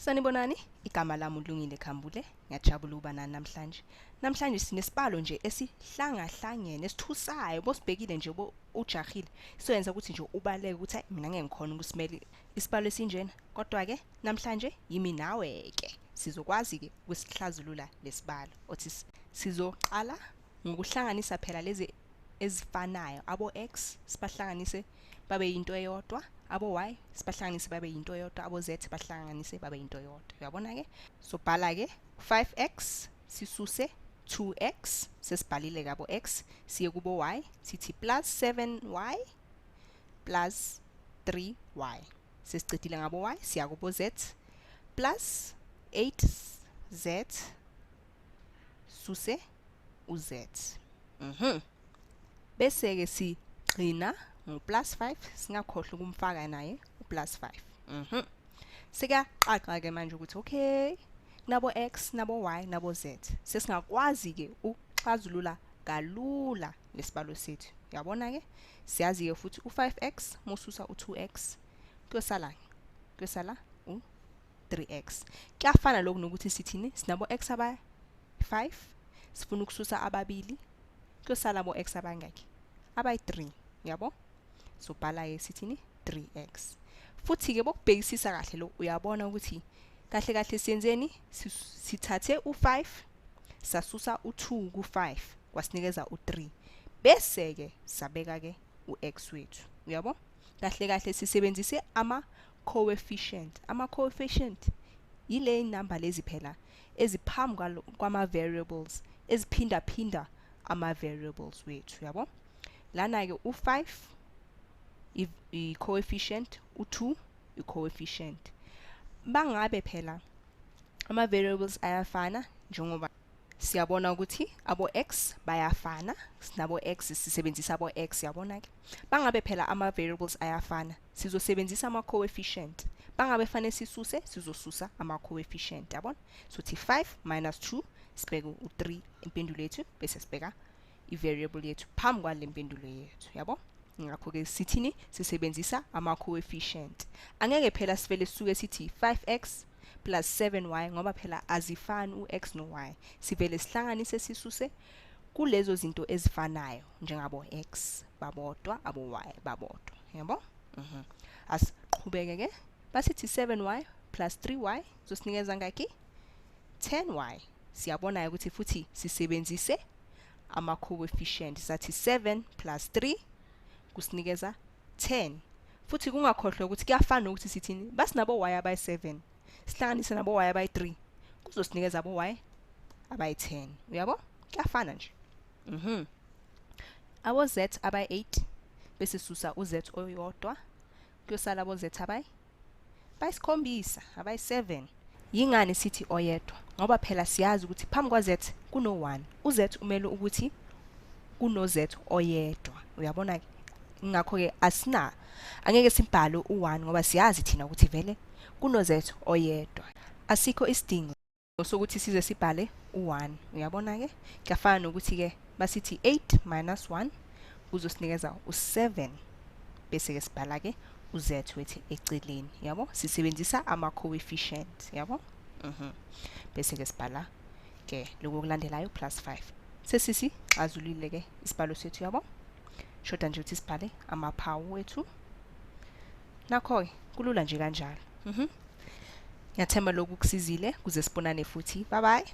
Sanibonani, igama lami uLungile Khambule. Ngiyajabula ukuba nani namhlanje. Namhlanje sinesibalo nje esihlangahlangene, esithusayo, bosibhekile nje bo ujahile. Sizoyenza ukuthi nje ubaleke ukuthi hayi mina ngeke ngikhona ukusimela isibalo esinjena. Kodwa ke namhlanje yimi nawe ke sizokwazi ke ukusihlazulula lesibalo. Othi sizoqala ngokuhlanganisa phela lezi ezifanayo, abo X sibahlanganise babe yinto eyodwa, abo Y sibahlanganise babe yinto eyodwa, abo Z bahlanganise babe yinto eyodwa. Uyabona ke? Sobhala ke 5x sisuse 2x, sesibhalile ke abo X, siye kubo Y sithi plus 7y plus 3y. Sesicedile ngabo Y, siya kubo Z plus 8z suse uZ. Bese ke sigcina ngo plus 5, singakhohlwa ukumfaka naye u plus 5. Sekaxaxa ke manje ukuthi okay, nabo X, nabo Y, nabo Z. Sesingakwazi ke ukuxazulula kalula lesibalo sethu. Uyabona ke? Siyazi ke futhi u5x mususa u2x kuyosala kuyosala u3x. Kuyafana lokhu nokuthi sithini? Sinabo x aba 5, sifuna ukususa ababili, kuyosala abo x abangaki? Abayi-3, yabo? So bhala ke sithini? 3x. Futhi ke bokubhekisisa kahle lo uyabona ukuthi kahle kahle siyenzeni? Sithathe u5 sasusa u2 ku5 kwasinikeza u3. Bese ke sabeka ke ux wethu. Uyabo? Kahle kahle sisebenzise ama coefficient. Ama coefficient yile number lezi phela eziphambi kwama variables, eziphinda phinda ama variables wethu, yabo? Lana ke u5 i coefficient, u2 i coefficient. Bangabe phela ama variables ayafana, njengoba siyabona ukuthi abo x bayafana, sinabo x, sisebenzisa abo x, yabona ke? Bangabe phela ama variables ayafana, sizosebenzisa ama coefficient. Bangabe fanele sisuse, sizosusa ama coefficient, yabona? So thi 5 minus 2, sibheke u3 impendulo yethu, bese sibheka i-variable yethu phambi kwale mpendulo yethu, yabo? Ngakho ke sithini? Sisebenzisa ama coefficient. Angeke phela sivele sisuke sithi 5x plus 7y, ngoba phela azifani u-x no-y. Sivele sihlanganise sisuse kulezo zinto ezifanayo, njengabo x babodwa, abo y babodwa, yabo? Asiqhubeke ke. Basithi 7y plus 3y zosinikeza ngaki? 10y. Siyabona ukuthi futhi sisebenzise ama coefficient. Sathi 7 plus 3 kusinikeza 10. Futhi kungakhohlwa ukuthi kuyafana ukuthi sithini? Basinabo y abayi-7, sihlanganise nabo y abayi-3 kuzosinikeza abo y abayi-10, uyabo? Kuyafana nje. Abo z abayi-8, bese susa u-z oyodwa, kuyosala abo z abayi bayisikhombisa, abayi-7. Yingani sithi oyedwa? Ngoba phela siyazi ukuthi phambi kwa z kuno-1, u-z umele ukuthi kuno-z oyedwa, uyabona ke? Ngakho ke asina angeke sibhale u-1, ngoba siyazi thina ukuthi vele kuno-z oyedwa, asikho isidingo sokuthi size sibhale u-1, uyabona ke? Kuyafana nokuthi ke basithi 8 minus 1 kuzosinikeza u-7, bese ke sibhala ke u-z wethu eceleni, yabo? Sisebenzisa ama coefficient, yabo? Bese ke sibhala ke lokhu okulandelayo plus 5. Sesisi xazulile ke isibalo sethu, yabo? Shoda nje ukuthi sibhale amaphawu wethu. Nakho ke kulula nje kanjalo. Ngiyathemba lokhu kusizile, kuze sibonane futhi. Bye bye.